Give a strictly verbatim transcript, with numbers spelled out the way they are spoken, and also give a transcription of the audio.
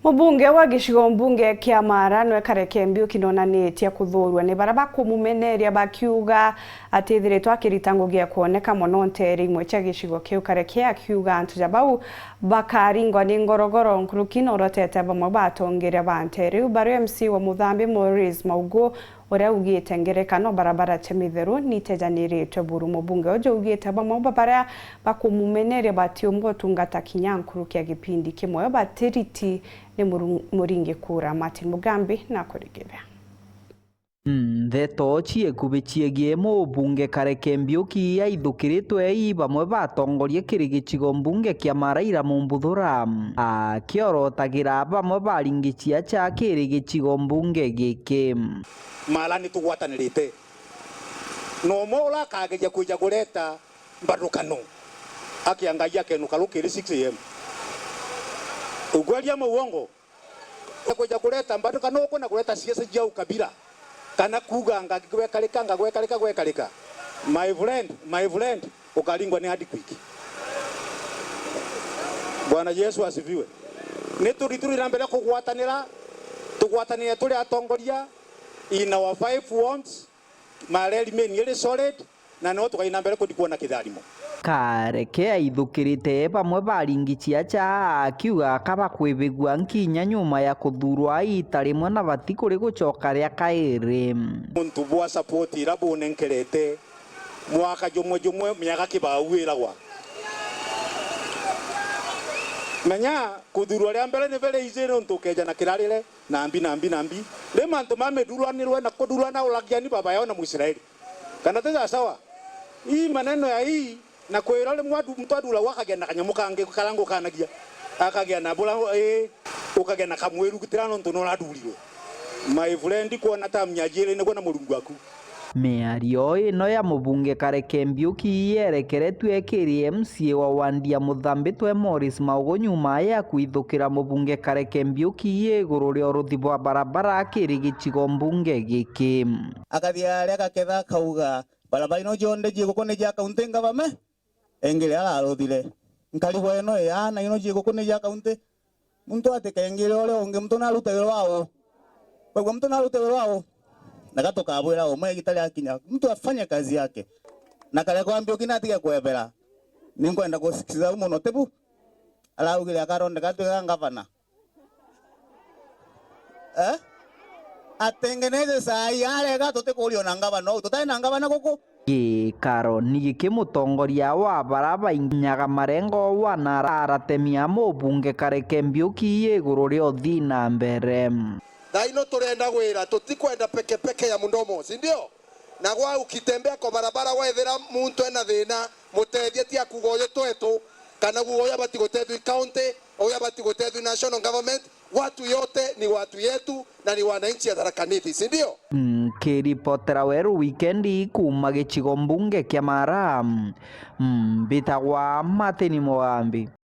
Mubunge wa gicigo mbunge kia Mara nwe Kareke Mbiuki nonanitie kuthuurua ni baria bakumumeneria bakiuga atithiritwe akirita ngugi ya kwoneka mono nteere imwe cia gicigo kiu. Kareke akiuga antu ja bau bakaringwa ni ngorogoro nkuruki norotete bamwe ba atongeria ba nteere iu bario M C wa Muthambi Maurice Maugu, uria augite ngerekano barabara cia mitheru nitejaniritwe buru. Mubunge uju augite bamwe ba baria bakumumeneria batiumba utungata kinya nkuruki ya gipindi kimwe batiriti ni muru-, muringi kura. Martin Mugambi nakurigithia. Ndeto ciekubi ciegie mubunge Kareke Mbiuki aithukiritwe i bamwe batongoria kiri gicigo mbunge kia Mara ira Mumbuthura, akiorotagira bamwe baringi ciaca kiri gicigo mbunge giki. Mara ni tugwatanirite. Na umwe uria akageria kwija kureta mbathukano, akia Ngai akenuka rukiri six A M. Ukweli ama uongo? Kwija kureta mbathukano uku na kureta siasa cia ukabila, kana kuuga ngagwekarika, ngagwekarika, gwekarika. My friend, my friend, ukaringwa ni earthquake. Bwana Yesu asifiwe. Ni turi turi na mbere kugwatanira, tugwatanire turi atongoria in our five wards, Mara remain iri solid, na no tukaina mbere kuthi kwona kitharimo. Kareke aithukirite bamwe baringi ciaca akiuga kabakwibigua nkinya nyuma ya kuthurwa iita rimwe na bati kuri gucoka ria kairi. Muntu bwa support ira bunenkerete mwaka jumwe jumwe miaka kibau wiragwa. Menya, kuthurwa ria mbere ni very easy nontu ukeja na kirarire, na mbi, na mbi, na mbi. Ri mantu ma midurwanirwe na kudurwana uragiani baba yao na Mwisraeli. Kana ti sawa? Hii maneno ya hii, na kwira rimwe adu-, mtu aduragwa akagia na kanyamu kangi karangukanagia. Akagia na bura, ii, ukagia na kamwiru gitira nontu nuradurirwe. My friend, kwona ta mnyajire niguo na Murungu waku. Miario ino ya mubunge Kareke Mbiuki yerekeretue kiri M C A wa wandi ya Muthambitwe Morris Maugu nyuma ya kwithukira mubunge Kareke Mbiuki iguru ria uruthi bwa barabara kiri gicigo mbunge giki. Akathia aria agaketha akauga, barabara ino cionthe cie guku ni cia county government, ingi ria araruthire. Nkarigwa ino ya na ino cie guku ni cia county. Muntu atikengire uria ungi, muntu narute wira wa u? Kwegua muntu narute wira wa u? Na gatukabwira umwe igita riakinya, mtu afanye kazi yake. Na Kareke Mbiuki natige kwebera. Ninkwenda gusikiza u muno, tibu? Araugire akarondeka atwika ngavana. Eh? Atengeneze saa hii, arega tutikurio na ngavana u. Tutari na ngavana guku. Gikaro ni giki mutongoria wa bara bainyaga marengo wana aratemia mubunge Kareke Mbiuki iguru ria uthii na mbere. Thaino turenda gwira, tutikwenda pekepeke ya mdomo, si ndio? Na gwa ukitembea kwa barabara wethira muntu ena thina, mutethie ti akuga uyu twetu, kana kuga uyu abati gutethua i county, uyu abati gutethua i national government, watu yote ni watu yetu na ni wananchi ya Tharaka Nithi, si ndio? Nkiripotera Weru Wikendi kuuma gicigo mbunge kia Mara, mbitagwa Martin Mugambi.